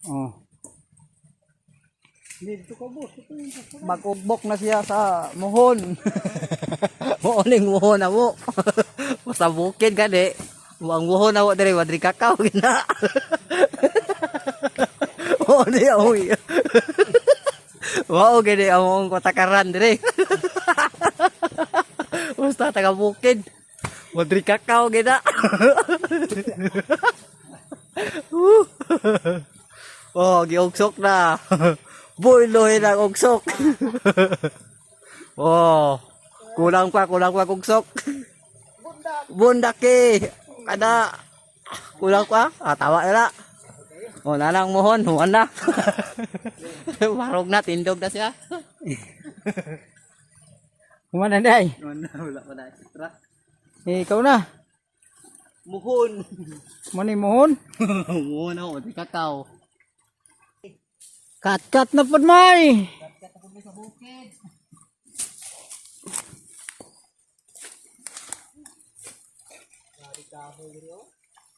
Oh. Dito ka, boss. Ito yung Magugbok na siya sa muhon. Muoning muhon na mo. Sa bukid gani. Ang muhon na mo diri wadri kakao gina. Muoni amoy. Mao gani among kotakaran diri. Basta taga bukid. Wadri kakao gina. Oh, giugsok na. Buloy na ang ugsok. Oh, kulang pa ugsok. Bundaki. Kada kulang pa. Ah, tawa na. Oh, nanang mohon, huwan na. Warog na, tindog na siya. Kumana na ay. Wala, wala pa na extra. Eh, ikaw na. Muhon. Mani mohon. Muhon ako, di kakao. Kat-kat na pod may.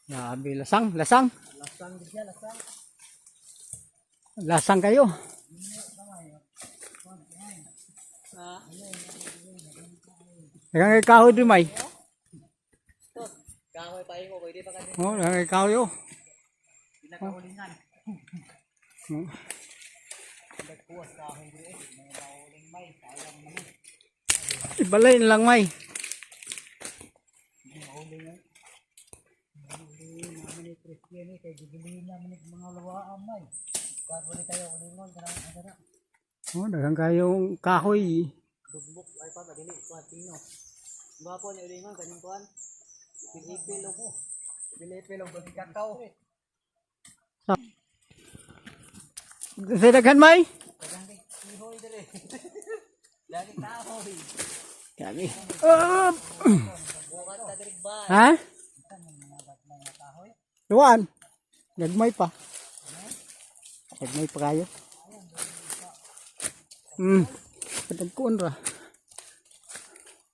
Grabe, lasang, lasang. Lasang kayo. Daghang kay kahoy di may. Kahoy pa mo, pwede pa kasi Oh, daghang kay kahoy oh. pinakaulingan. Oh. Ibalay na lang may. Oh, daghang kayong kahoy. Dugbok ay pa dili kuan pino. Gwapo ni ulingon kaning kuan. Pilipil og pilipil og kakao. Sa daghan may. Ihoy diri. Dali kahoy. Kami. Up. Bukat ta diri ba? Ha? Tuwan. Gagmay pa. Gagmay pa kayo. Patagkuon ra.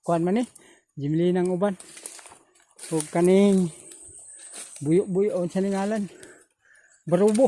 Kuan man eh. Jimli ng uban. Ug kaning buyo-buyo unsa ni ngalan? Barubo.